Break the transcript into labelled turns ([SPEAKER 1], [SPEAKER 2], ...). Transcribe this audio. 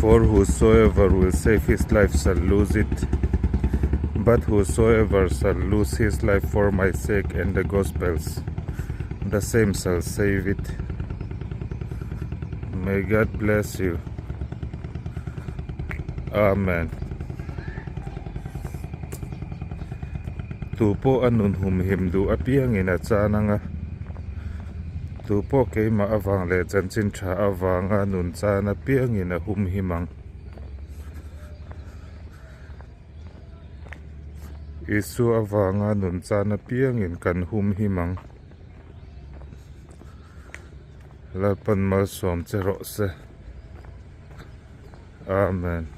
[SPEAKER 1] For whosoever will save his life shall lose it, but whosoever shall lose his life for my sake and the gospel's, the same shall save it. May God bless you. Amen. Tu pawh a nun humhim duh apiangin a chan ang a, tu pawh keimah avang leh chanchin tha avanga nun chan apiangin a humhim ang. Isua avanga nun chan apiangin kan humhim ang. Lalpan malsawm che rawh se. Amen.